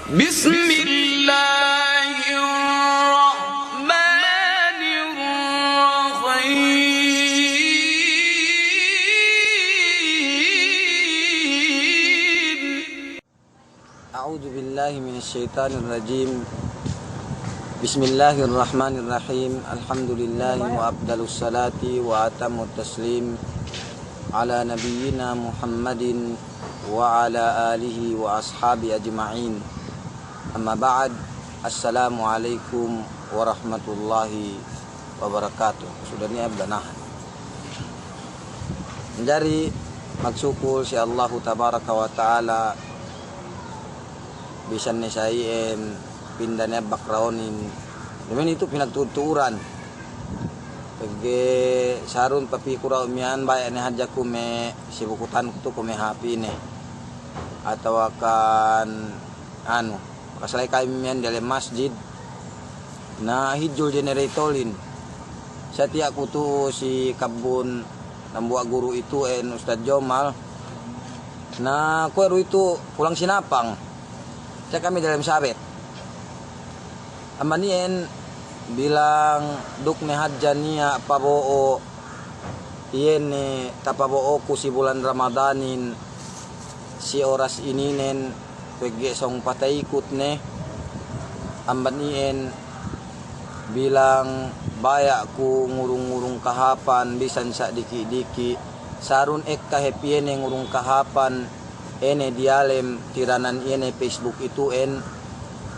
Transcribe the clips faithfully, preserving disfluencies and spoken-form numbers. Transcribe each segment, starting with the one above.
بسم الله الرحمن الرحيم. أعوذ بالله من الشيطان الرجيم. بسم الله الرحمن الرحيم. الحمد لله وأفضل الصلاة وأتم التسليم على نبينا محمد وعلى آله وأصحابه أجمعين. أما بعد. السلام عليكم ورحمة الله wabarakatuh. Sudah niya' banahan. Manjari magsukul si Allahu tabaraka wa ta'ala, bisan ne sa iyan pinda ne backgroundin. Duma'in itu pinagtu'ud-tu'uran. Pegge' sarun papikura' miya'an baya' ne hadja kuwe' me' sibukutan tu kuwe' me' hapine. Atawa kan anu, bakas la'i kami miya'an diyalem masjid. Na hijul generatorin. Sa tiya' ku tu'u si kabbun dambuwa' guru itu'en, Ustadz Jomal. Na kuwe' du itu pulang sinapang. Sa kami diyalem sabet. Amban iyan bilang duk ne hadja niya' pabo'o, iye ne tapabo'oku si bulan Ramadanin, si oras ininen, pegge' sōng pataykut ne. Amban iyan bilang baya' ku ngurung-ngurung kahāpan bisan sa' diki'-diki', sarun ekka hep iye ne ngurung kahāpan, ēne diyalem tiranan iye ne Facebook itu'en,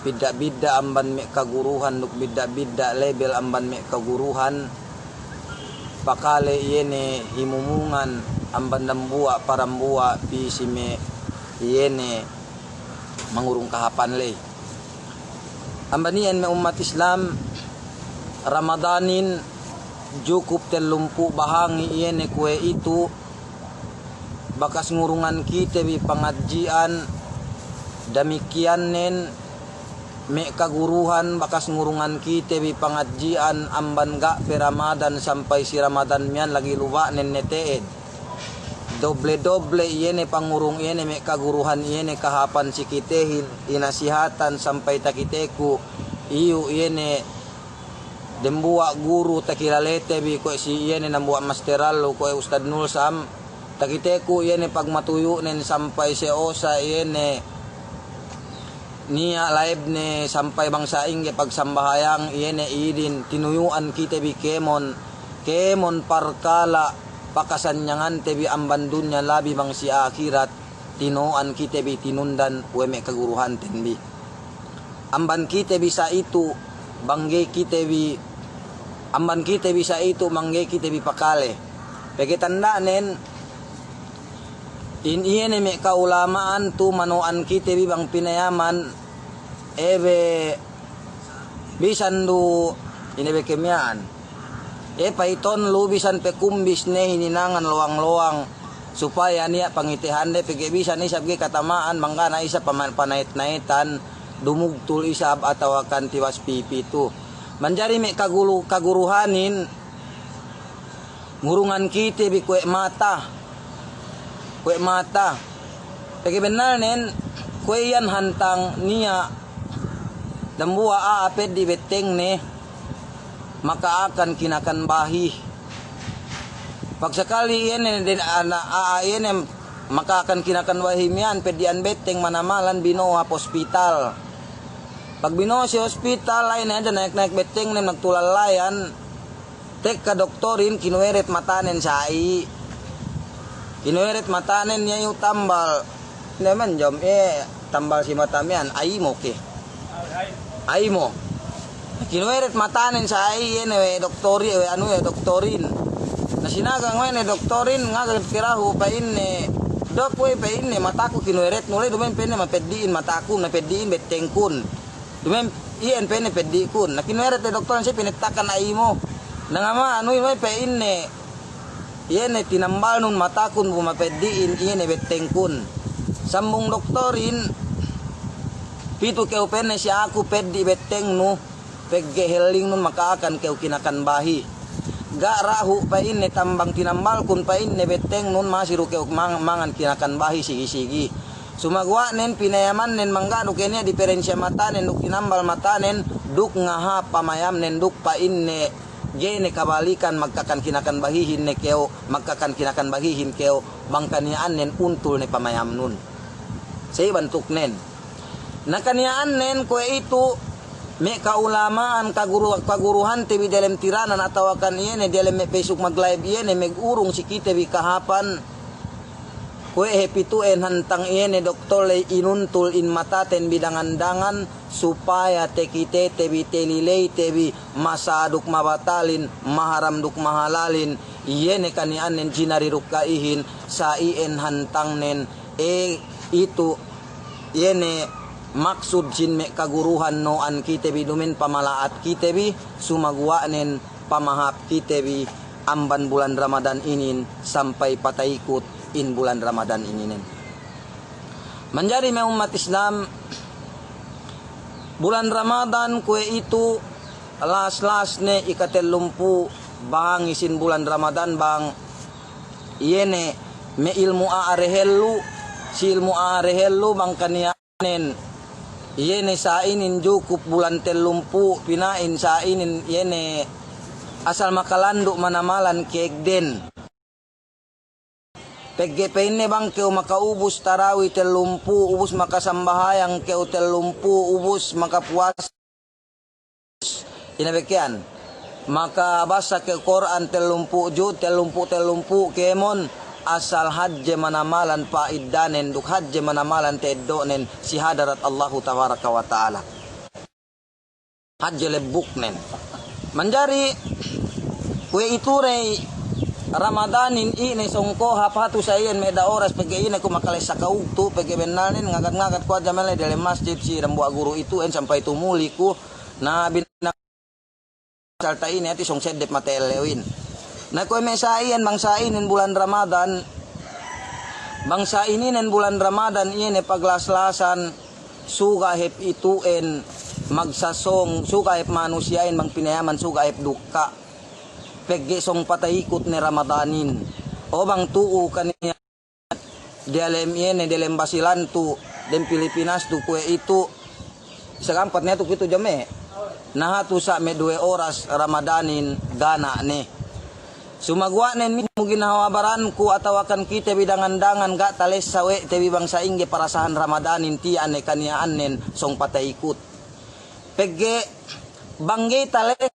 bidda'-bidda' amban me' kaguruhan duk bidda'-bidda' level amban me' kaguruhan, pakale iye ne himumungan amban dambuwa' parambuwa' pī si me' iye ne mangurung kahāpan ley. Amban iyan me' ummat Islam, Ramadanin jukup tellumpū' bahangi iye ne kuwe' itu, bakas ngurungan kite bi pangadji'an, damikiyannen me' kaguruhan bakas ngurungan kite bi pangadji'an amban ga' pe Ramadan sampay si Ramadan miya'an lagi' luba'nen ne te'ed. Doble-doble iye ne pangurung iye ne me' kaguruhan iye ne kahāpan si kitehin, inasihatan sampay takiteku, iyu' iye ne dembuwa' guru takilalete bi kuwe' si iye ne dambuwa' masteral lu kuwe' Ustadz Nulsam, takiteku iye ne pagmatuyu'nen sampay se'osa iye ne niya' laibne sampay bang sa'ingge pagsambahayang iye ne idin tinuyu'an kite bi kēmon, kēmon parkala' pakasanyangante bi amban dunya labi bang si ahirat, tinu'an kite bi tinundan we' me' kaguruhanten bi. Amban kite bi sa itu bang ga'i kite bi, amban kite bi sa itu bang ga'i kite bi pakale. Pegge' tanda'nen in iye ne me' kaulama'an tu manu'an kite bi bang pinayaman, ebe bisan du ine be kemiya'an. E pa'iton lu bisan pe kumbis ne hininangan lowang-lowang supaya niya' pangitehande pegge' bisan isab ga'i katama'an bang ga' ne isab pama-, pana'et-na'etan dumugtul isab atawa kan tiwas pipi tu. Manjari me' kagulu-, kaguruhanin ngurungan kite bi kuwe' mata. Kuwe' mata. Pegge' bennalnen, kuwe' iyan hantang niya' dambuwa' a'a peddi' bettengne, maka'akan kinakan bahi. Pagsakali iye ne den ana-, a'a iye ne maka'akan kinakan bahi miya'an peddi'an betteng manamalan bino'o hap hospital. Pagbino'o si hospital, la'i ne hadja na'ek-na'ek bettengne nagtulallayan, tekka doktorin kinuweret matanen sa'i. Kinuweret matanen niya' iyu' tambal. Ne manjom, e, tambal si mata miya'an, aymo ke. Aymo. Kinuweret matanen sa'i, iye ne we' doktori, we' anu we' doktorin. Na sinagang we' ne doktorin, ngaga ke dahu' pa'inne, "Dok we'," pa'inne, "mataku kinuweretnu le, duma'in," pa'inne, "mapeddi'in mataku, mapeddi'in bettengkun." Duma'in iyan pa'inne peddi'kun. Na kinuweret le doktorin siye pinettakan aymo. Na ngama anu we' pa'inne, "Iye ne tinambalnun matakun bu mapeddi'in iye ne bettengkun." Sambung doktorin, "Pitu kew," pa'inne, "si aku peddi' bettengnu, pegge' hellingnun maka'akan kew kinakan bahi. Ga' dahu'," pa'inne, "tambang tinambalkun," pa'inne, "bettengnun masi du kew mang-, mangan kinakan bahi sigi-sigi." Sumaguwa'nen pinayamannen mangga' duk ine diperensiya matanen duk inambal matanen duk ngaha' pamayamnen duk pa'inne ga'i ne kabalikan magkakan kinakan bahihin ne kew, magkakan kinakan bahihin kew, bang kaniya'annen untul ne pamayamnun. Sa'i bantuknen. Na kaniya'annen kuwe'itu me' ka'ulama'an kaguru-, kaguruhante bi diyalem tiranan atawakan iye ne diyalem me' Facebook mag-live iye ne magurung si kite bi kahāpan. Kuwe' hep itu'en hantang iye ne doktor ley inuntul in mataten bi dangan-dangan, supaya takitete bi, talileyte bi, masa duk mabatalin, maharam duk mahalalin, iye ne kaniya'annen jinari duk ka'ihin, sa iyan hantangnen, e, itu, iye ne maksud sin me' kaguruhan no'an kite bi duma'in pamala'at kite bi, sumaguwa'nen pamahāp kite bi amban bulan Ramadan inin sampay patayikut in bulan Ramadan ininen. Manjari me' ummat Islam, bulan Ramadan kuwe'itu las-las ne ikatellumpū' bahangi sin bulan Ramadan bang iye ne me' ilmu' a'a dehellu, si ilmu' a'a dehellu bang kaniya nen, iye ne sa inin jukup bulan tellumpū', pina'in sa inin iye ne asal makalandu' manamalan kēgden. Pegge' pa'inne bang kew makaubus tarawi tellumpū', ubus makasambahayang kew tellumpū', ubus makapuwas Ine be keyan, makabasa ke Kur'an tellumpū' ju', tellumpū', tellumpū' kēmon, asal hadje manamalan pa'iddanen duk hadje manamalan ta'eddo'nen si hadarat Allahu tabaraka wa ta'ala. Hadje lebbuknen. Manjari kuwe' itu dey Ramadanin ine sōng kohap hatu sa iyan me' da oras pegge' ine ku makalessa kawugtu pegge' bennalnen ngagad-ngagad ku hadja mele' diyalem masjid si dambuwa' guru itu'en sampay tumuli ku. Na, bina-, salta' ine hati sōng seddep mata ellewin. Na kuwe' me' sa iyan bang sa inin bulan Ramadan, bang sa ininen bulan Ramadan iye ne paglas-lasan, suga' hep itu'en magsasōng, suga' hep manusiya'in bang pinayaman suga' hep dukka'. Pegge' sōng patayikut ne Ramadanin. O bang tu'u kaniya diyalem iye ne, diyalem Basilan tu, dem Pilipinas tu kuwe' itu. Sagampat ne tu kuwe' itu jame'. Na hatu sa' me' duwe oras Ramadanin gana' ne. Sumaguwa'nen mismu ginhawa baranku atawakan kite bi dangan-dangan ga' talessa we' te bi bang sa'ingge parasahan Ramadanin tiya' ne kaniya'annen sōng patayikut. Pegge' bang ga'i talessa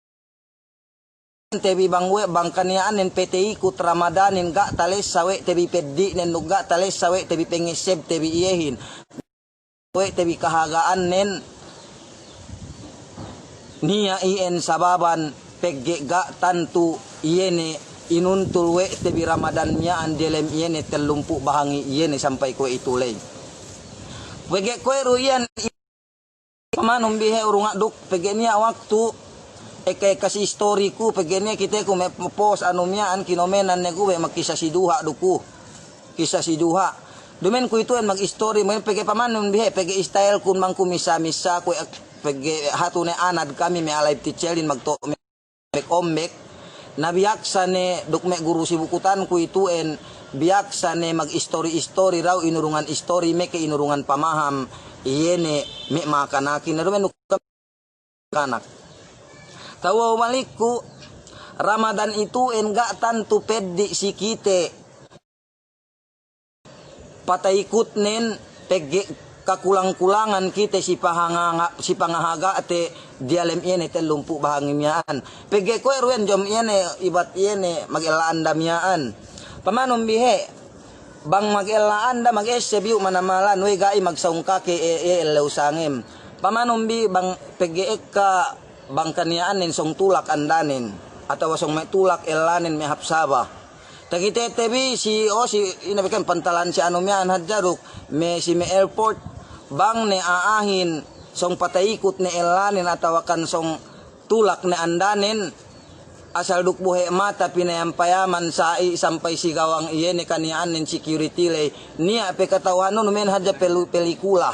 te bi bang we', bang kaniya'annen patayikut Ramadanin ga' talessa we' te bi peddi'nen duk ga' talessa we' te bi pangessebte bi iyehin. We' te bi kahaga'annen niya' iyan sababan pegge' ga' tantu iye ne inuntul we' te bi Ramadan miya'an diyalem iye ne tellumpū' bahangi iye ne sampay kuwe' itu ley. Pegge' kuwe' du iyan Pamanun bi he' urungan duk, pegge' niya' waktu ekka-ekka si istoriku, pegge' niya' kiteku me' post anu miya'an kinomenan ne ku we' magkissa si duha' du ku. Kissa si duha'. Duma'in ku itu'en mag-istori, me' pegge' pamanun bi he', pegge' style kun bang ku missa-missa ku, pegge' hatu ne anad kami me' alay tichelin magto' me' ombek-ombek, na biyaksa ne duk me' guru si bukutanku itu'en, biyaksa ne mag-istori-istori daw inurungan istori, meke inurungan pamaham, iye ne me' makanakin, na duma'in duk kanak. Tawu balikku, Ramadan itu'en ga' tantu peddi' si kite. Patayikutnen pegge' kakulang-kulangan kite si pahanga-, si pangahaga'te diyalem iye ne tellumpū' bahangi miya'an. Pegge' kuwe' du iyan jom iye ne ibat iye ne magella'anda miya'an. Pamanun bi he', bang magella'anda magesseb iyu' manamalan, we' ga'i magsawung kake e, e, ellew sangem. Pamanun bi bang pegge' ekka bang kaniya'annen sōng tulak andanen, atawa sōng me' tulak ellanen me' hap Sabah. Takitete bi si, o si, ine be keyan pantalan si anu miya'an hadja duk, me' si me' airport, bang ne a'ahin, sōng patayikut ne ellanen atawakan sōng tulak ne andanen, asal duk bohe' mata pinayam-payaman sa'i sampay si gawang iye ne kaniya'annen security ley, niya' pe kata'uhanun duma'in hadja pelu-, pelikula.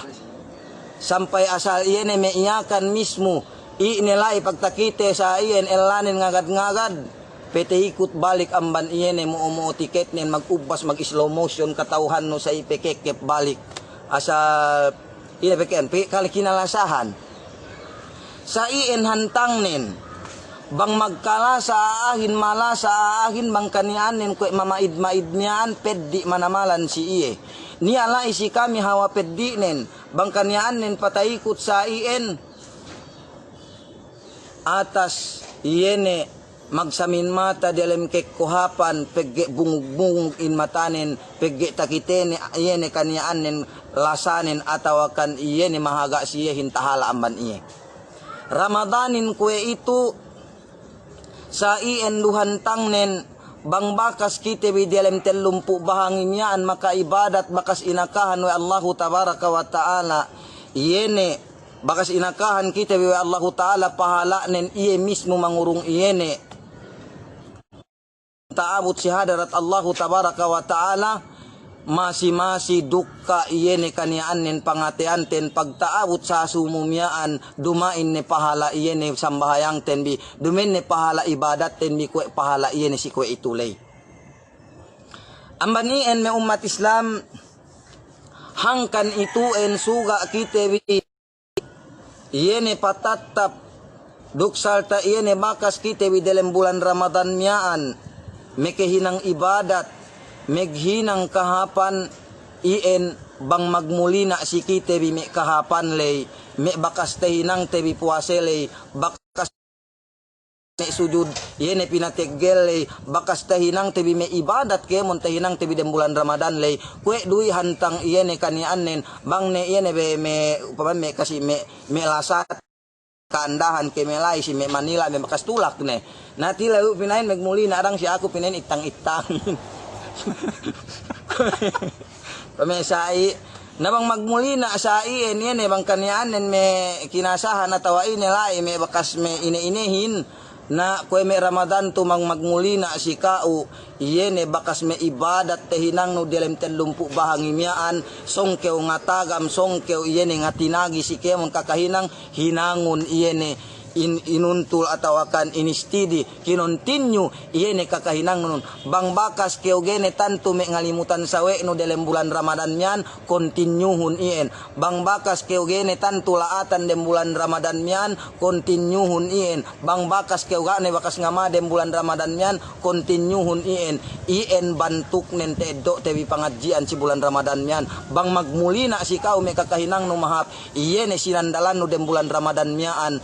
Sampay asal iye ne me' Yakan mismu, i' ne la'i pagtakite sa iyan ellanen ngagad-ngagad, patayikut balik amban iye ne mo'o-mo'o tiketnen, mag-ubbas, mag-slow motion, kata'uhannu sa'i pakekkep balik. Asal ine pegge' pi kale kinalasahan. Sa iyan hantangnen, bang magkalasa a'ahin, malasa a'ahin, bang kaniya'annen kuwe' mama'id-ma'id miya'an peddi' manamalan si iye. Niya' la'i si kami hawal peddi'nen, bang kaniya'annen patayikut sa iyan. Atas iye ne magsamin mata diyalem kekkohapan, pegge' bungug-bungug in matanen, pegge' takitene iye ne kaniya'annen lasanen atawakan iye ne mahaga' si iyehin tahala' amban iye. Ramadanin kuwe'itu sa iyan du hantangnen, bang bakas kite bi diyalem tellumpū' bahangi miya'an maka'ibadat bakas inakahan we' Allahu Tabaraka wa Ta'ala, iye ne bakas inakahan kite bi we' Allahu Ta'ala pahala'nen iye mismu mangurung iye ne ta'abut si hadarat Allahu Tabaraka wa Ta'ala, masi-masi dukka' iye ne kaniya'annen pangateyanten pagta'abut sa sumu miya'an, duma'in ne pahala' iye ne sambahayangten bi, duma'in ne pahala' ibadatten bi kuwe' pahala' iye ne si kuwe'itu ley. Amban iyan me' ummat Islam, hangkan itu'en suga' kite bi iye ne patattap duk salta' iye ne bakas kite bi delem bulan Ramadan miya'an, me' kehinang ibadat, me' hinang kahāpan iyan bang magmulina' si kite bi me' kahāpan ley, me' bakas tahinangte bi puwase ley, bakas me' sujud iye ne pinateggel ley, bakas tahinangte bi me' ibadat kēmon tahinangte bi dem bulan Ramadan ley, kuwe' du i hantang iye ne kaniya'annen, bang ne iye ne be me' upama me' kasi me', me' lasat ka'andahan ke me' la'i si me' Manila me' bakas tulak ne. Na tila u pina'in magmulina' dang si aku pina'in ittang-ittang. Pame sa'i, na bang magmulina' sa'i, iye ne bang kaniya'annen me' kinasahan atawa ine la'i me' bakas me' ine-inehin, na kuwe' me' Ramadan tu bang magmulina' si ka'u, iye ne bakas me' ibadat tahinangnu diyalem tellumpū' bahangi miya'an, sōng kew ngatagam, sōng kew iye ne ngatinagi si kēmon kakahinang, hinangun iye ne in-, inuntul atawakan inistidi, kinontinyu iye ne kakahinangnun. Bang bakas kew ga'i ne tantu me' ngalimutan sawe'nu delem bulan Ramadan miya'an, kontinyuhun iyan. Bang bakas kew ga'i ne tantu la'atan dem bulan Ramadan miya'an, kontinyuhun iyan. Bang bakas kew ga' ne bakas ngama dem bulan Ramadan miya'an, kontinyuhun iyan. Iyan bantuknen ta'eddo'te bi pangadji'an si bulan Ramadan miya'an. Bang magmulina' si ka'u me' kakahinangnu mahāp, iye ne sinandalannu dem bulan Ramadan miya'an,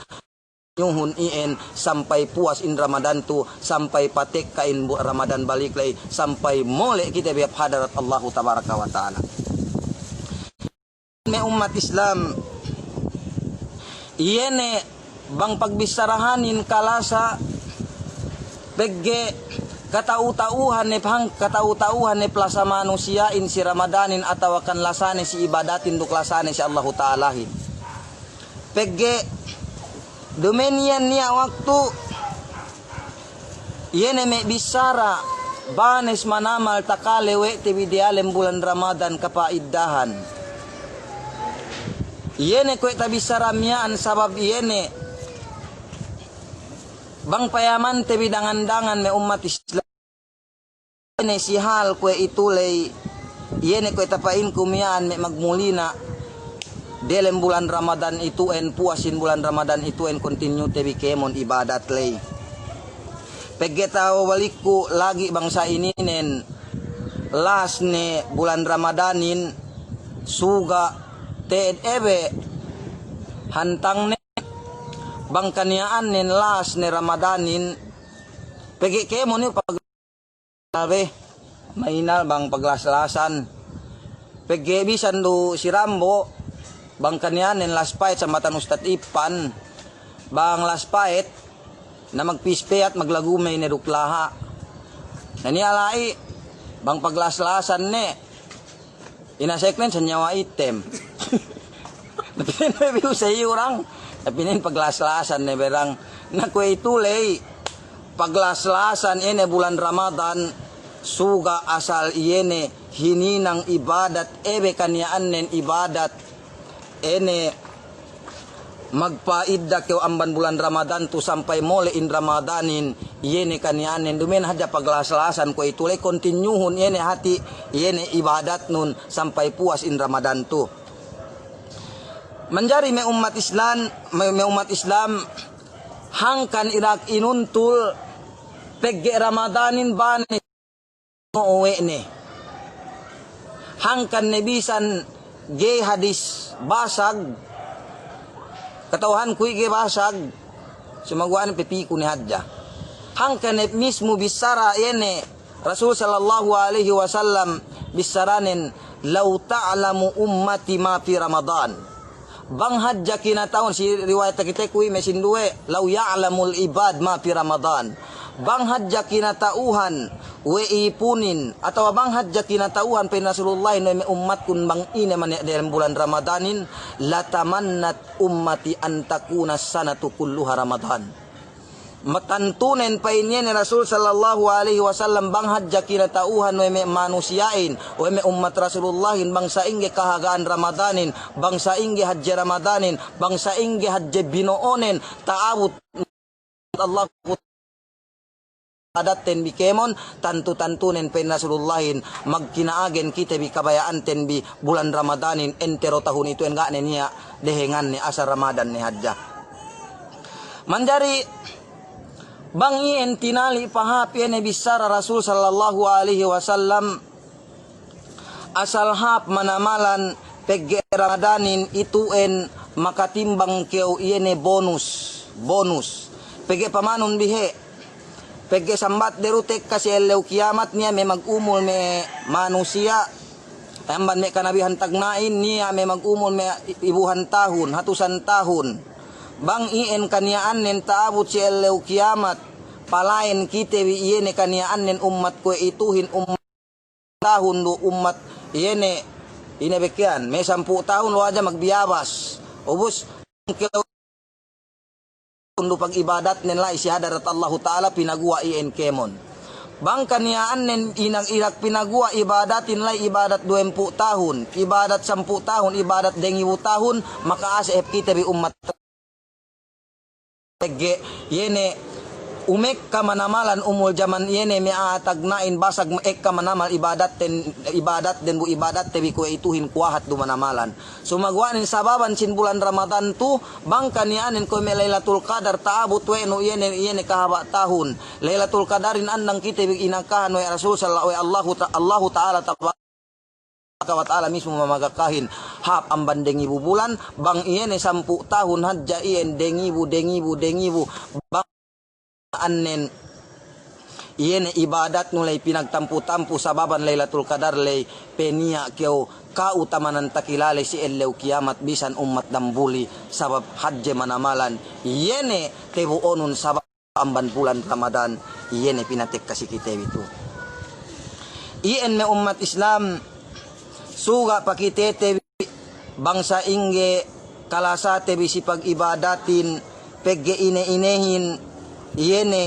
nyuhun iyan sampay puwas in Ramadan tu, sampay patekka in bu-, Ramadan balik ley, sampay mole' kite bi hap hadarat Allahu Tabaraka wa Ta'ala. Me' ummat Islam, iye ne bang pagbissarahanin kalasa, pegge' kata'u-ta'uhan ne pahang, kata'u-ta'uhan ne palasa manusiya'in si Ramadanin atawakan lasane si ibadatin duk lasane si Allahu Ta'alahin. Pegge' duma'in iyan niya' waktu, iye ne me' bissara, banes manamal takale we' te bi diyalem bulan Ramadan kapa'iddahan. Iye ne kuwe' tabissara miya'an sabab iye ne bang payamante bi dangan-dangan me' ummat Islam. Iye ne si hal kuwe'itu ley, iye ne kuwe' tapa'inku miya'an me' magmulina' delem bulan Ramadan itu'en, puwasin bulan Ramadan itu'en, kontinyute bi kēmon ibadat ley. Pegge' tabalikku lagi' bang sa ininen, las ne bulan Ramadanin, suga' te'ed ebe hantangne, bang kaniya'annen las ne Ramadanin, pegge' kēmon iyu pag- Abe, mainal bang paglas-lasan. Pegge' bisan du si Rambo, bang kaniya'annen las pa'et sambatan Ustad Ipan, bang las pa'et, na magpispeyat maglagume' ne duk laha'. Na niya' la'i, bang paglas-lasan ne, inaseknen sanyawa item. Na pa'in me' biyu sa iyu dang. Na pa'in paglas-lasan ne be dang. Na kuwe'itu ley, paglas-lasan iye ne bulan Ramadan, suga' asal iye ne hininang ibadat, ebe kaniya'annen ibadat, iye ne magpa'idda kew amban bulan Ramadan tu sampay mole' in Ramadanin, Iye ne kaniya'annen duma'in hadja paglas-lasan kuwe'itu ley kontinyuhun iye ne hati', iye ne ibadatnun sampay puwas in Ramadan tu. Manjari me' ummat Islam, me', me' ummat Islam, hangkan irak inuntul pegge' Ramadanin bane we' ne. Hangkan ne bisan ga'i hadis basag, kata'uhanku i' ga'i basag, sumaguwa' ne pe piku ne hadja. Hangkan ne mismu bissara iye ne Rasul sallallahu alaihi wasallam bissaranen, "Law ta'lamu ummati ma fi Ramadan." Bang hadja kinata'uhan, si riwayat takiteku i' me' sinduwe, "Law ya'lamul ibad ma fi Ramadan." Bang hadja kinata'uhan we' ipunin, atawa bang hadja kinata'uhan pa'in Rasulullahin we' me' ummatkun bang ine maniya' dem bulan Ramadanin, "Latamannat ummati an takuna sanatu kulluha Ramadan." Matantunen pa'in iye ne Rasul sallallahu alaihi wasallam, bang hadja kinata'uhan we' me' manusiya'in, we' me' ummat Rasulullahin, bang sa'ingge kahaga'an Ramadanin, bang sa'ingge hadje Ramadanin, bang sa'ingge hadje bino'onen, ta'abut Allahu ta'ala adatten bi kēmon, tantu-tantunen pa'in Rasulullahin, magkina'agen kite bi kabaya'anten bi bulan Ramadanin, entero tahun itu'en ga' ne niya' dehenganne, asal Ramadan ne hadja. Manjari bang iyan tinali' pahāp iye ne bissara Rasul sallallahu alaihi wasallam, asal hāp manamalan pegge' Ramadanin itu'en makatimbang kew iye ne bonus, bonus. Pegge' pamanun bihe', pegge' sambatde du tekka si ellew kiyamat niya' me' magumul me' manusiya', amban me' kanabihan tagna'in niya' me' magumul me' ibuhan tahun, hatusan tahun. Bang iyan kaniya'annen ta'abut si ellew kiyamat, palaen kite bi iye ne kaniya'annen ummat kuwe'ituhin, ummat tahun du ummat iye ne, ine be ke iyan, me' sampū' tahun lu hadja magbiyabas. Ubus kew du pag'ibadatnen la'i si hadarat Allahu ta'ala pinaguwa' iyan kēmon. Bang kaniya'annen inag-, irak pinaguwa' ibadatin la'i ibadat duwempū' tahun, ibadat sampū' tahun, ibadat dengibu tahun, maka'ase' hep kite bi ummat. Pegge' iye ne umekka manamalan umul jaman iye ne me' a'a tagna'in basag ekka manamal ibadatten, ibadatden bu ibadatte bi kuwe'ituhin kuwahat du manamalan. Sumaguwa'nen sababan sin bulan Ramadan tu, bang kaniya'anen kuwe' me' Lailatul Qadar ta'abut we' nu iye ne, iye ne kahaba' tahun. Lailatul Qadarin andang kite bi inakahan we' Rasul salla-, we' Allahu ta-, Allahu ta'ala taba- Tabaraka wa ta'ala mismu mamagakahin hāp amban dengibu bulan, bang iye ne sampū' tahun hadja iyan dengibu, dengibu, dengibu, bang annen iye ne ibadatnu ley pinagtampu-tampu sababan Lailatul Qadar ley, pe niya' kew ka'utamanan takilale si ellew kiyamat bisan ummat dambuli, sabab hadje manamalan iye ne tebu'onun sabab amban bulan Ramadan, iye ne pinatekka si kite bi tu. Iyan me' ummat Islam, suga' pakitete bi bang sa'ingge kalasate bi si pag'ibadatin, pegge' ine-inehin, iye ne,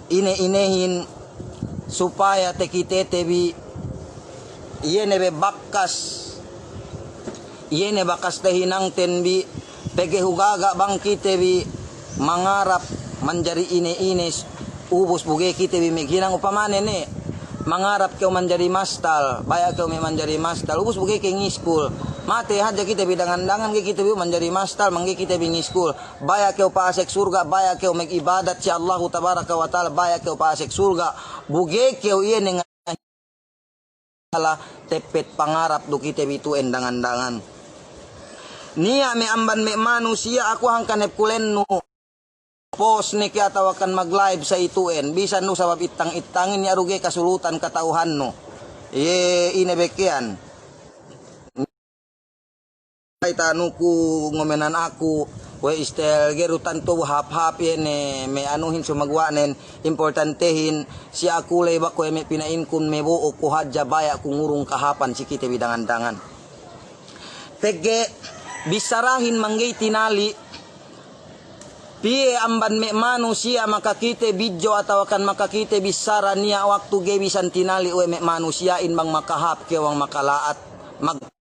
ine-inehin supaya takitete bi, iye ne be bakas, iye ne bakas tahinangten bi, pegge' hugaga' bang kite bi mangarap manjari ine-ine, ubus bu ga'i kite bi maghinang, upamane ne, mangarap kew manjari mastal, baya' kew me' manjari mastal, ubus bu ga'i kew ngiskul. Mate hadja kite bi dangan-dangan, ga'i kite bi manjari mastal, mangga'i kite bi ngiskul. Baya' kew pa'asek surga', baya' kew mag'ibadat si Allahu tabaraka wa ta'ala, baya' kew pa'asek surga', bu ga'i kew iye ne nga- Ala teppet pangarap du kite bi tu'en dangan-dangan. Niya' me' amban me' manusiya', aku hangkan hep kulennu post ne ke atawakan mag-live sa itu'en. Bisan du sabab ittang-ittangin, niya' du ga'i kasulutan kata'uhannu. Iye ine be ke iyan. Ay tanuku ngomenan aku, we' istel ga'i du tantu hāp-hāp iye ne me' anuhin, sumaguwa'nen importantehin si aku ley ba kuwe' me' pina'inkun me' bo'o ku hadja, baya' ku ngurung kahāpan si kite bi dangan-dangan. Pegge' bissarahin mangga'i tinali', piye amban me' manusiya' makakite bidjo atawakan makakite bissara niya' waktu ga'i bisan tinali' we' me' manusiya'in bang makahāp kew bang makala'at, mag-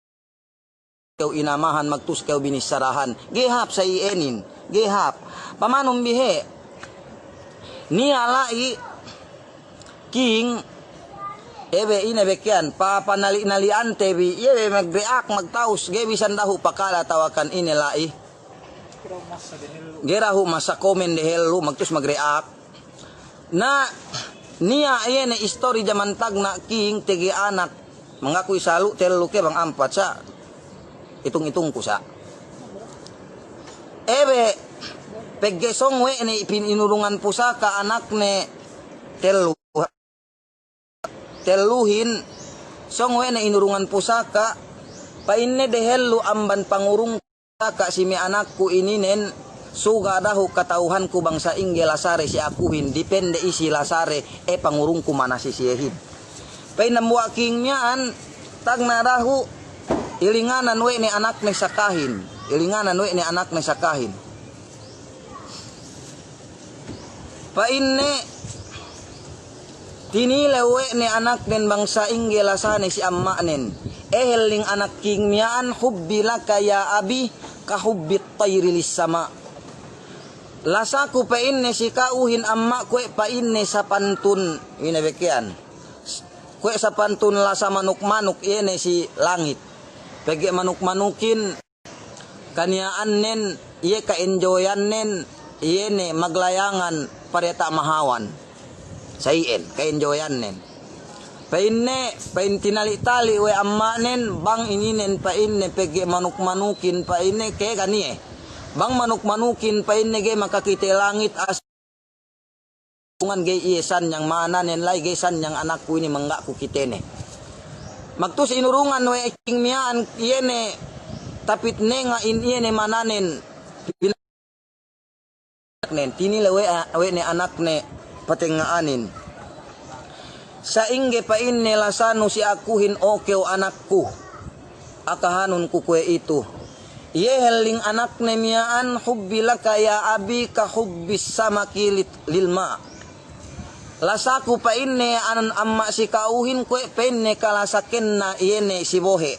kew inamahan, magtus kew binissarahan. Ga'i hāp sa iyenin, ga'i hāp. Pamanun bihe'. Niya' la'i King, ebe ine be keyan, pa, panali'-nali'ante bi, iye be magreak, magtaus, ga'i bisan dahu' pakala tawakan ine la'i. Ga'i dahu' masa komen dehellu, magtaus magreak. Na, niya' iye ne istori jaman tagna' King, tege anak, mangaku isalu tellu ke bang ampat sa'. Itung-itungku sa'. Ebe, pegge' song we' ne ipin inurungan pusaka anakne tellu. Telluhin, song we' ne inurungan pusaka, pa'inne dehellu amban pangurung pusaka si me' anakku ininen, suga' dahu' kata'uhanku bang sa'ingge lasare si akuhin, dipende isi lasare, e pangurungku mana si siyehin. Pa'in dambuwa' King miya'an, tagna' dahu', ilinganan we' ne anakne sakahin, ilinganan we' ne anakne sakahin. Pa'inne, tinilew we' ne anaknen bang sa'ingge lasane si amma'nen. Ehelling anak King miya'an, hubbi laka ya abi, ka hubbit tayri lis sama. Lasaku pa'inne si ka'uhin amma'ku we' pa'inne sapantun, ine be keyan. Kuwe' sapantun lasa manuk-manuk iye ne si langit. Pegge' manuk-manukin kaniya'annen, iye ka-enjoyannen, iye ne maglayangan padiyata' mahawan. Sa iyan, ka-enjoyannen. Pa'inne, pa'in tinali'-tali' we' amma'nen, bang ininen pa'inne pegge' manuk-manukin pa'inne kēgan iye. Bang manuk-manukin pa'inne ga'i makakite langit as- Tungan ga'i iye sanyang mananen la'i ga'i sanyang anakku ini mangga' ku kitene. Magtus inurungan we' King miya'an iye ne tapit nenga'in iye ne mananen. Tinilew we', we' ne anakne patengnga'anin. Sa'ingge pa'inne lasanu si akuhin okew anakku. Akahanun ku kuwe' itu. Iye helling anakne miya'an, hubbi laka ya abi ka hubbis samaki lit-, lil ma'. Lasaku pa'inne anan amma' si ka'uhin kuwe' pa'inne kalasakenna iye ne si bohe'.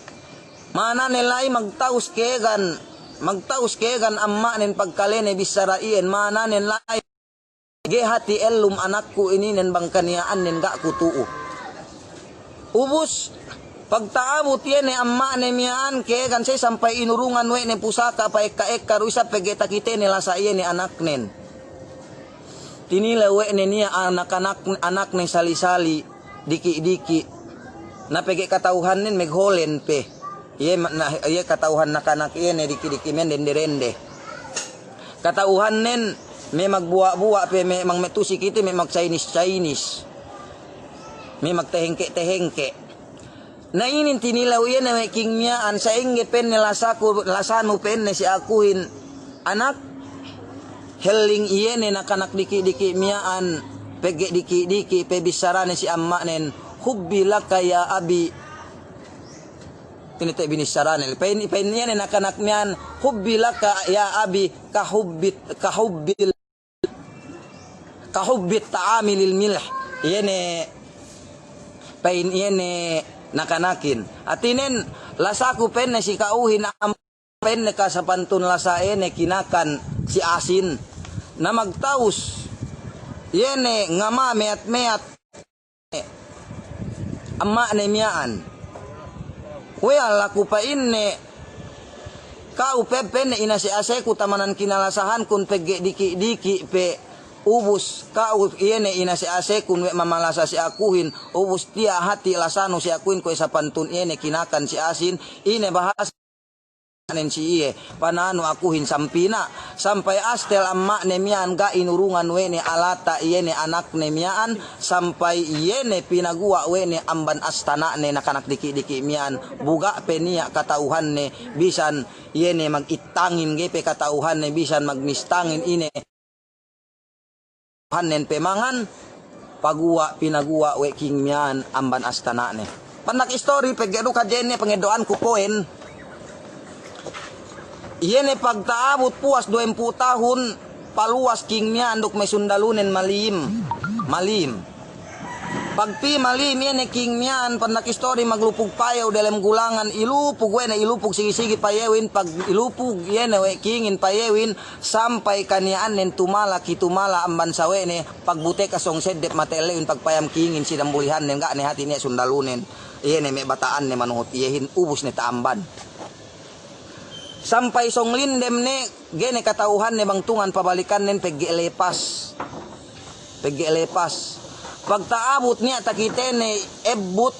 Manane la'i magtaus kēgan, magtaus kēgan amma'nen pagkalene bissara iyan, manane la'i. Ga'i hati ellum anakku ininen bang kaniya'annen ga' ku tu'u. Ubus, pagta'abut iye ne amma'ne miya'an kēgan sa'i sampay inurungan we' ne pusaka pa'ekka-ekka du isab pegge' takitene lasa iye ne anaknen. Tinilew we' ne niya' anak-anak, anakne sali-sali, diki'-diki'. Na pegge' kata'uhannen megholen pe. Iye ma-, na, iye kata'uhan nakanak iye ne diki'-diki' men dende-dende. Kata'uhannen me' magbuwa'-buwa' pe me' mang me' tu'u si kite me' mag-Chinese-Chinese. Me' magtehengke'-tehengke'. Na inin tinilew iye ne we' King miya'an sa'ingge pa'inne lasaku, lasanu pa'inne si akuhin anak. Helling iye ne nakanak diki'-diki' miya'an pegge' diki'-diki' pe bissarane si amma'nen, hubbi laka ya abi. Ine te' binissarane. Pa'in, pa'in iye ne nakanak miya'an, hubbi laka ya abi, ka hubbit, ka hubbil, ka hubbit ta'ami lil milh. Iye ne, pa'in iye ne nakanakin. Hātinen, lasaku pa'inne si ka'uhin am-, pa'inne kasapantun lasa iye ne kinakan si asin. Na magtaus, iye ne ngama meyat-meyat. Amma'ne miya'an. We'al aku pa'inne, ka'u pe pa'inne inase-aseku tamanan kinalasahankun pegge' diki'-diki' pe ubus ka'u iye ne inase-asekun we' mamalasa si akuhin, ubus tiya' hati' lasanu si akuhin kuwe' sapantun iye ne kinakan si asin, ine bahasa nen si iye, pananu akuhin sampina', sampay astel amma'ne miya'an ga' inurungan we' ne alata' iye ne anakne miya'an, sampay iye ne pinaguwa' we' ne amban astana'ne nakanak diki'-diki' miya'an, bu ga' pe niya' kata'uhanne bisan iye ne magittangin, ga'i pe kata'uhanne bisan magmistangin ine. Hannen pe mangan, paguwa', pinaguwa' we' King miya'an amban astana'ne. Pandak istori, pegge' du kadjenne pangeddo'anku poen. Iye ne pagta'abut puwas duwempū' tahun, paluwas King miya'an duk me' sundalunen malihim, malihim. Pagpī malim iye ne king miya'an, pandak istori, maglupug payew delem gulangan, ilupug we' ne, ilupug sigi-sigi payewin, pag ilupug iye ne we' kingin payewin, sampay kaniya'annen tumala' ki tumala' amban sawe'ne, pagbuteka sōng seddep mata ellewin, pagpayam kingin si dambulihannen, ga' ne hati' niya' sundalunen, iye ne me' bata'anne manuhut iyehin, ubus ne ta'amban. Sampay sōng lindem ne, ga'i ne kata'uhanne bang tungan pabalikannen, pegge' lepas. Pegge' lepas. Pagta'abut niya' takitene ebbut,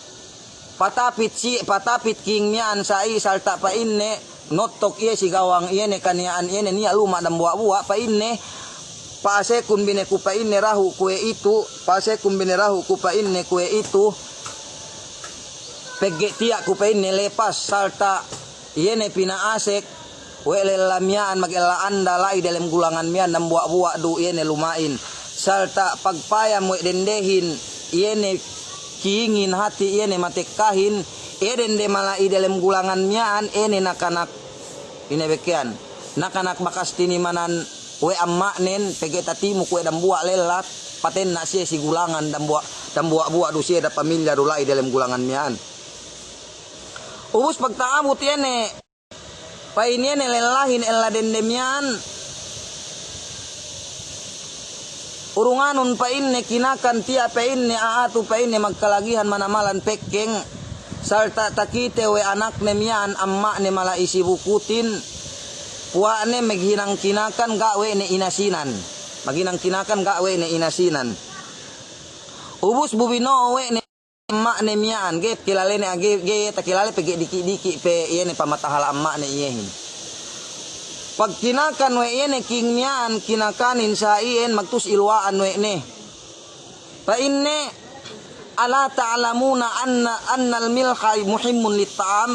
patapit si, patapit king miya'an sa'i, salta' pa'inne, nottok iye si gawang iye ne kaniya'an iye ne niya' luma' dambuwa'-buwa', pa'inne, pa'asekun bi ne ku, pa'inne, dahu' kuwe'itu, pa'asekun bi ne dahu' ku, pa'inne, kuwe'itu, pegge' tiya' ku, pa'inne, lepas, salta' iye ne pina'asek we' lella miya'an, magella anda la'i delem gulangan miya'an, dambuwa'-buwa' du iye ne luma'in. Salta' pagpayam we' dendehin iye ne kingin, hati' iye ne matekkahin, iye dende mala'i delem gulangan miya'an, iye ne nakanak, ine be keyan, nakanak bakas tinimanan we' amma'nen, pegge' tatimuk we' dambuwa' lella, patenna' siye si gulangan, dambuwa', dambuwa'-buwa' du siye, da pamilya du la'i delem gulangan miya'an. Ubus pagta'abut iye ne, pa'in iye ne lellahin ella dende miya'an, urunganun, pa'inne, Kinakan, tiya', pa'inne, a'a tu, pa'inne, magkalagihan manamalan pekkeng, salta' takite we' anakne miya'an amma'ne mala'i si bukutin, puwa'ne maghinang Kinakan, ga' we' ne inasinan. Maghinang Kinakan, ga' we' ne inasinan. Ubus bu bino'o we' ne amma'ne miya'an, ga'i kilale ne, ga'i, ga'i takilale pegge' diki'-diki' pe iye ne pamatahala' amma'ne iyehin. Pagkinakan we' iye ne king miya'an, kinakanin sa'i'en, magtus iluwa'an we' ne. Pa'inne, "Ala ta'lamuna anna, annal milha muhimmun lit-ta'am?"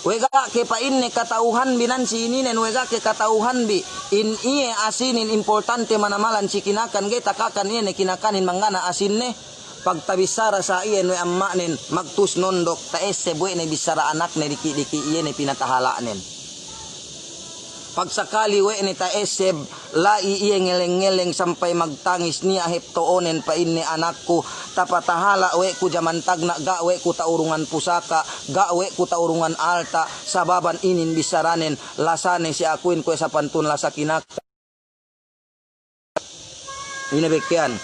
We' ga' ke, pa'inne, kata'uhanbi nan si ininen, we' ga' ke kata'uhanbi in iye asinin importante manamalan si Kinakan, ga'i takakan iye ne Kinakanin manggana asinne? Pagtabissara sa'i'en we' amma'nen, magtus nondok, ta'esseb we' ne bissara anakne diki'-diki' iye ne pinatahala'nen. Pagsakali we' ne ta'esseb, la'i iye ngeleng-ngeleng sampay magtangis niya' hep to'onen, pa'inne, "Anakku, tapatahala' we' ku jaman tagna', ga' we' ku ta'urungan pusaka', ga' we' ku ta'urungan alta', sababan inin bissaranen, lasane si akuhin kuwe' sapantun lasa Kinakan." Ine be keyan,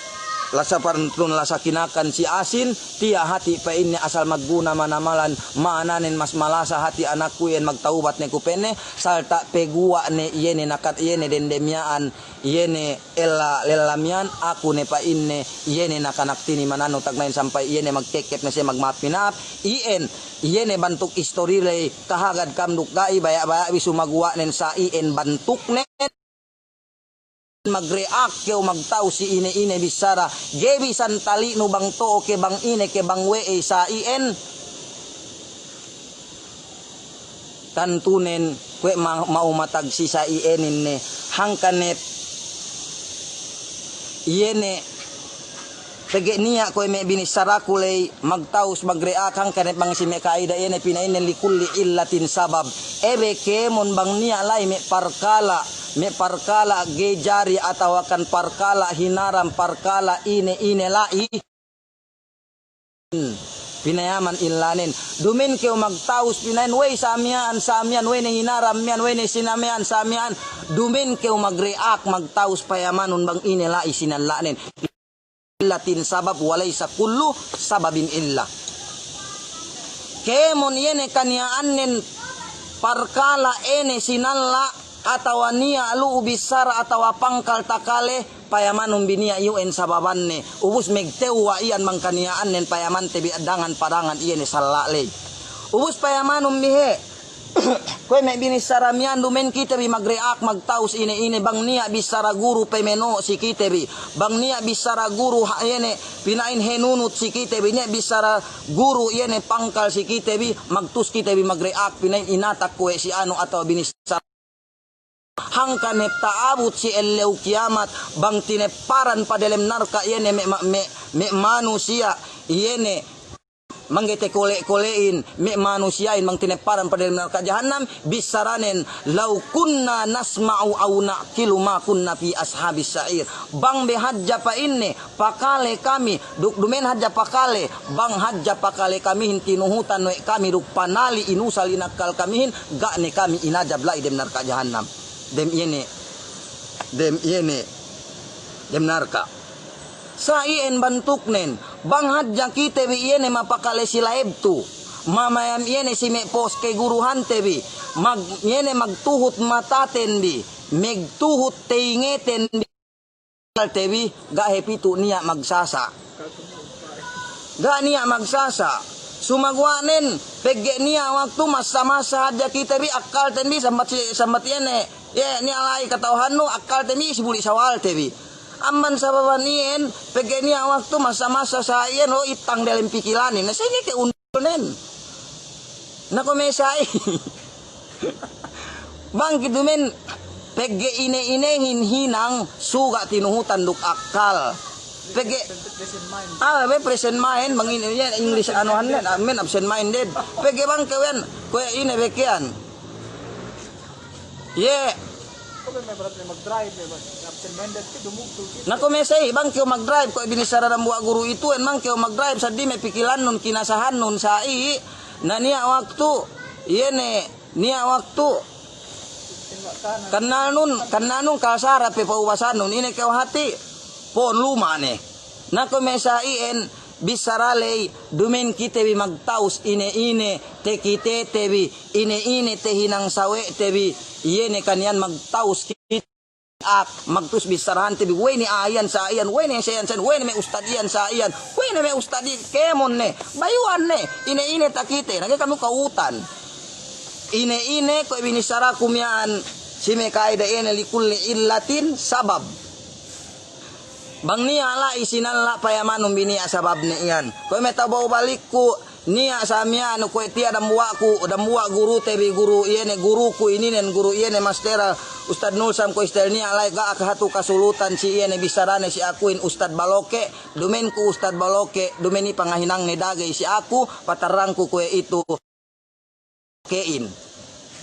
lasa pantun lasa Kinakan si asin, tiya' hati', pa'inne, asal magguna manamalan, ma'ananen mas malasa hati' anakku iyan, magtawbat ne ku, pa'inne, salta' peguwa' ne iye ne nakat, iye ne dende miya'an, iye ne ella, lella miya'an, aku ne, pa'inne, iye ne nakanak tinimanannu tagna'in sampay iye ne magkekkep ne siye magma'ap-pina'ap, iyan, iye ne bantuk istori ley, kahagad kam duk ga'i, baya'-baya' bi sumaguwa'nen sa'i'en bantuknen. Mag-react kew, magtawus si ine-ine bissara, ga'i bisan tali'nu bang to'o ke, bang ine ke, bang we'ey sa'i'en. Tantunen kuwe' ma-, ma'umatag si sa'i'enin ne, hangkan hep iye ne pegge' niya' kuwe' me' binissaraku ley, magtawus, mag-react, hangkan hep bang si me' kaida iye ne pina'inen, "Likulli illatin sabab." Ebe kēmon bang niya' la'i me' parkala', me' parkala' ga'i jari atawakan parkala' hinaram, parkala' ine-ine la'i, pinayaman illanen. Duma'in kew magtawus pina'in, "We'ey sa miya'an, sa miya'an, we'ey ne hinaram miya'an, we'ey ne sina miya'an, sa miya'an." Duma'in kew mag-react, magtawus, payamanun bang ine la'i sinalla'nen. Illatin sabab, wa laysa kullu sababin illa. Kēmon iye ne kaniya'annen parkala' ine sinalla' atawa niya' lu'u bissara atawa pangkal takale, payamanun bi niya' iyu'en sababanne. Ubus magtewwa' iyan bang kaniya'annen payamante bi dangan-padangan iye ne salla' ley. Ubus payamanun bi he'. Kuwe' me' binissara miya'an, duma'in kite bi mag-react, magtawus ine-ine, bang niya' bissara guru pemeno' si kite bi, bang niya' bissara guru ha-, iye ne pina'in henunut si kite bi, niya' bissara guru iye ne pangkal si kite bi, magtawus kite bi mag-react, pina'in inatak kuwe' si anu atawa binissara. Hangkan hep ta'abut si ellew kiyamat, bang tinepparan pa delem narka' iye ne me', me', me', me' manusiya', iye ne mangga'i takole'-kole'in me' manusiya'in bang tinepparan pa delem narka' jahannam, bissaranen, "Law kunna nasma'u aw na'qilu ma kunna fi ashabis sa'ir." Bang be hadja, pa'inne, pakale kami, duk dumen hadja pakale, bang hadja pakale kamihin tinuhutan we' kami duk panali inusal inakkal kamihin, ga' ne kami inajab la'i dem narka' jahannam. Dem iye ne, dem iye ne, dem narka'. Sa' iyan bantuknen, bang hadja kite bi iye ne mapakale si laeb tu, mamayam iye ne si me' pos keguruhante bi, mag-, iye ne magtuhut mataten bi, magtuhut teyingeten bi, te bi, ga' hep itu niya' magsasa'. Ga' niya' magsasa'. Sumaguwa'nen, pegge' niya' waktu masa-masa hadja kite bi akkalten bi, sambat si, sambat iye ne, iye niya' la'i kata'uhannu, akkalten bi, si buli' sawalte bi. Amban sababan iyan, pegge' niya' waktu masa-masa sa iyan, o, itang dalem pikilanin. Na, senge ke un- nen. Na kuwe' me' sa'i. Bang ke dumen pegge' ine-inehin hinang suga' tinuhutan duk akkal. Pegge', ah, be present mind, bang ine, iye English anuhan nen, ah, men absent minded. Pegge' bang ke we'en, kuwe' ine be ke'an. Iye. Na kuwe' me' sa'i, bang kew magdrive, kuwe' binissara dambuwa' guru itu'en, bang kew magdrive, seddili me' pikilannun, kinasahannun sa'i, na niya' waktu, iye ne, niya' waktu, kannalnun, kannalnun kalsara pe paubasannun, ine kew hati', pon luma' ne. Na kuwe' me' sa'i'en, bissara ley, dumen kite bi magtawus ine-ine takitete bi, ine-ine tahinang sawe'te bi, iye ne kan iyan magtawus kite ak, magtawus bissarahante bi, we' ne a'a iyan sa iyan, we' ne sa iyan sa iyan, we' ne me' ustad iyan sa iyan, we' ne me' ustad i-, kemon ne, bayu'an ne, ine-ine takite, na ga'i kami kawutan. Ine-ine kuwe' binissaraku miya'an, si me' ka'idahin, likulli illatin sabab. Bang niya' la'i sinalla' payamanun bi niya' sababne iyan. Kuwe' me' tabaw balikku, niya' sa miya'an kuwe' tiya' dambuwa'ku, dambuwa' gurute bi guru iye ne guruku ininen guru iye ne mastera Ustad Nulsam kuwe' istel niya' la'i ga' hatu kasulutan si iye ne bissarane si akuhin Ustad Baloke, dumen ku Ustad Baloke, dumen i pangahinangne dagey si aku, patarrangku kuwe' itu. Ke'in.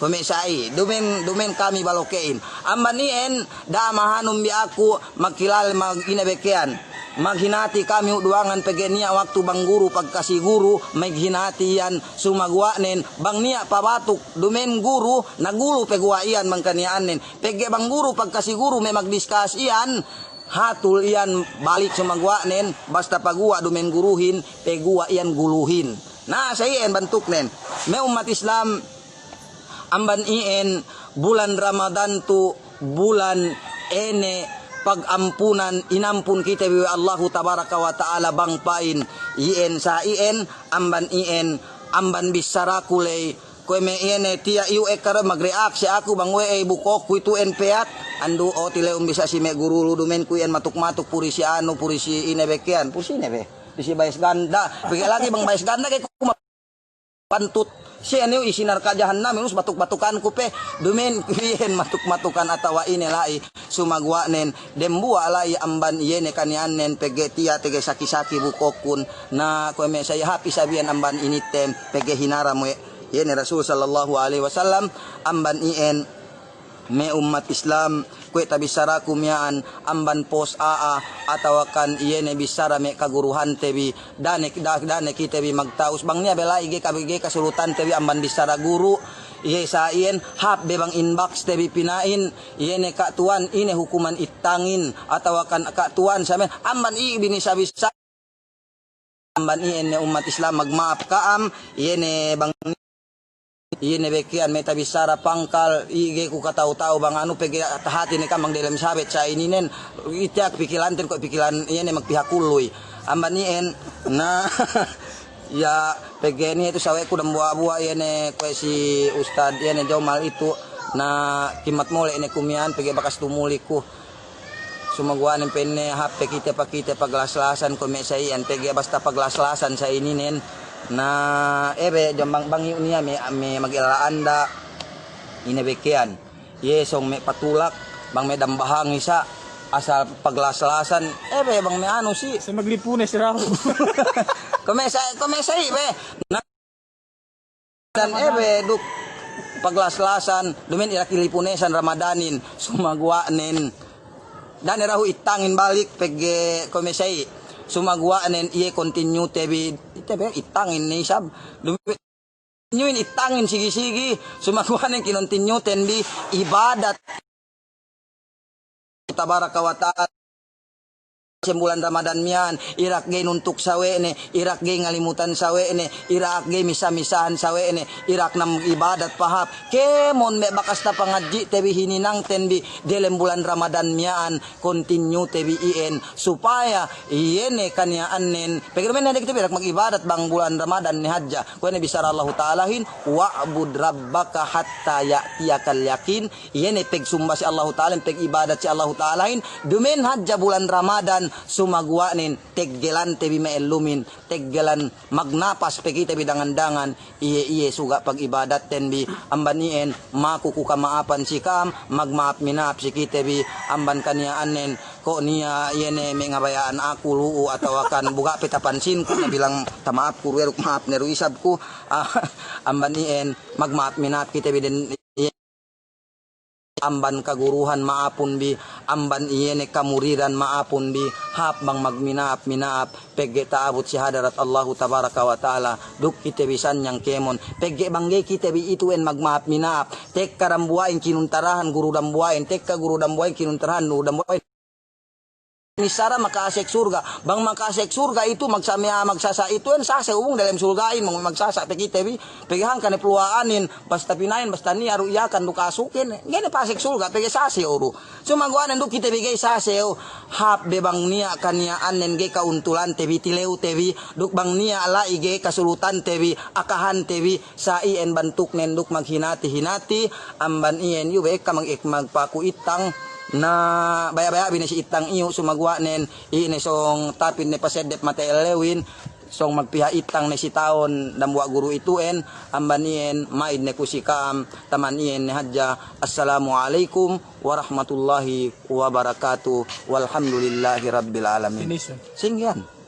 Kuwe' me' sa'i, dumen, dumen kami Baloke'in. Amban iyan, da'a mahanun bi aku, magkilale mag-, ine be ke'an. Maghinati kami u duwangan pegge' niya' waktu bang guru pagkasi guru, maghinati iyan sumaguwa'nen, bang niya' pabatuk, dumen guru, nagulu paguwa' iyan bang kaniya'annen. Pegge' bang guru pagkasi guru me' magdiskas iyan, hatul iyan balik sumaguwa'nen, basta paguwa' dumen guruhin, paguwa' iyan guluhin. Na, sa iyan bantuknen. Me' ummat Islam, amban iyan bulan Ramadan tu bulan ine pagampunan, inampun kite bi we' Allahu tabaraka wa ta'ala bang pa'in iyan sa iyan, amban iyan, amban bissaraku ley, kuwe' me' iye ne tiya' iyu ekka du magreact si aku bang we' ey bukokku itu'en peyat. Andu', o, tilewun bi sa si me' guru lu, dumen ku iyan matuk-matuk puri si anu, puri si ine be ke'an, puri si ine be. Puri si bayes ganda. Pegge' lagi' bang bayes ganda ga'i ku mapantut. Si anu isi narka' jahannam, inus batuk-batukanku pe. Dumen ku iyan matuk-matukan atawa ine la'i. Sumaguwa'nen, dembuwa' la'i amban iye ne kaniya'annen, pegge' tiya' tege saki-saki bukokkun, na kuwe' me' sa'i hāp isab iyan amban inittem, pegge' hinaram we' iye ne Rasul sallallahu alaihi wasallam, amban iyan me' ummat Islam, kuwe' tabissaraku miya'an, amban pos a'a, atawakan iye ne bissara me' kaguruhante bi, Da'a ne, da'a, da'a ne kite bi magtawus. Bang niya' be la'i ga'i ka, ga'i kasulutante bi amban bissara guru. Iye sa iyan, hāp be bang inboxte bi pina'in. Iye ne Ka' Tuwan, ine hukuman ittangin. Atawakan Ka' Tuwan sa me', amban i' binisa-bisa. Amban iyan me' ummat Islam magma'ap ka'am. Iye ne bang Iye ne be ke'an me' tabissara pangkal, i' ga'i ku kata'u-ta'u bang anu pegge' tahati ne ka'am bang delem sabet sa ininen, i' tiya' pikilanten kuwe' pikilan iye ne magpihakulluy. Amban iyan, na, ya, pegge' niya' itu sawe'ku dambuwa'-buwa' iye ne kuwe' si Ustad iye ne Jomal itu, na kimmat mole' ne ku miya'an pegge' bakas tumuli ku. Sumaguwa'nen pa'inne hāp pe kite, pakite paglas-lasan kuwe' me' sa iyan, pegge' basta paglas-lasan sa ininen. Na, ebe, jam bang, bang iyu' niya' me', me' magella anda, ine be ke'an. Iye sōng me' patulak, bang me' dambahang isa, asal paglas-lasan, ebe, bang me' anu si. Sa maglipune si rahu. Kuwe' me' sa, kuwe' me' sa i' be. Na, Dan ebe duk paglas-lasan, dumen ilak ilipunesan Ramadanin, sumaguwa'nen. Da'a ne dahu' ittangin balik pegge' kuwe' me' sa'i. Sumaguwa'nen iye continue te bi, te bi ittangin ne isab. Dumi-, continue-in ittangin sigi-sigi. Sumaguwa'nen kinontinue ten bi ibadat Tabaraka wa Ta'ala. Sem bulan Ramadan miya'an, irak ga'i nuntuk sawe'ne, irak ga'i ngalimutan sawe'ne, irak ga'i misa-misahan sawe'ne, irak nam ibadat pahāp. Kēmon me' bakas tapangadji' te bi hininang ten bi delem bulan Ramadan miya'an, continue te bi iyan, supaya iye ne kaniya'annen, pegge' duma'in hadja kite bi irak magibadat bang bulan Ramadan ne hadja. Kuwe' ne bissara Allahu Ta'alahin, "Wa'bud rabbaka hatta ya'tiyakal yaqin." Iye ne pegsumba si Allahu Ta'alahin, pegibadat si Allahu Ta'alahin, duma'in hadja bulan Ramadan, sumaguwa'nen, teggelan te bi me' ellumin, teggelan magnapas pe kite bi dangan-dangan, iye-iye suga' pagibadat ten bi, amban iyan, maku ku kama'apan si ka'am, magma'ap-mina'ap si kite bi, amban kaniya'annen, ko' niya' iye ne me' ngabaya'an aku lu'u atawakan bu ga' pe tapansin ku, nabilang tama'ap ku du we' duk ma'ap ne du isab ku, ah, amban iyan, magma'ap-mina'ap kite bi den, iye amban kaguruhan ma'apun bi, amban iye ne kamuridan ma'apun bi, hāp bang magmina'ap-mina'ap, pegge' ta'abut si hadarat Allahu Tabaraka wa Ta'ala, duk kite bi sanyang kēmon, pegge' bang ga'i kite bi itu'en magma'ap-mina'ap, tekka dambuwa'in kinuntarahan guru dambuwa'in, tekka guru dambuwa'in kinuntarahan guru dambuwa'in. Missāra maka'asek surga'. Bang maka'asek surga' itu magsa-, miya-, magsasa' itu'en, sasew bang dalem surga'in, bang magsasa' pe kite bi. Pegge' hangkan ne peluwa'anin, basta pina'in, basta niya' du iyakan duk asukin. Ga'i ne pa'asek surga', pegge' sasew du. Sumaguwa'nen duk kite bi ga'i sasew. Hāp be bang niya' kaniya'annen ga'i ka'untulante bi, tilewte bi. Duk bang niya' la'i ga'i kasulutante bi, akahante bi. Sa' iyan bantuknen duk maghinati-hinati, amban iyan iyu be ekka mag-, ek-, magpaku ittang, na baya'-baya' bi ne si ittang iyu, sumaguwa'nen, iye ne sōng tapit ne paseddep mata ellewin, sōng magpiha ittang ne si ta'un dambuwa' guru itu'en, amban iyan ma'id ne ku si ka'am, taman iyan ne hadja, assalamu alaikum warahmatullahi wabarakatuh, walhamdulillahi rabbil alamin. Finish. Singgan.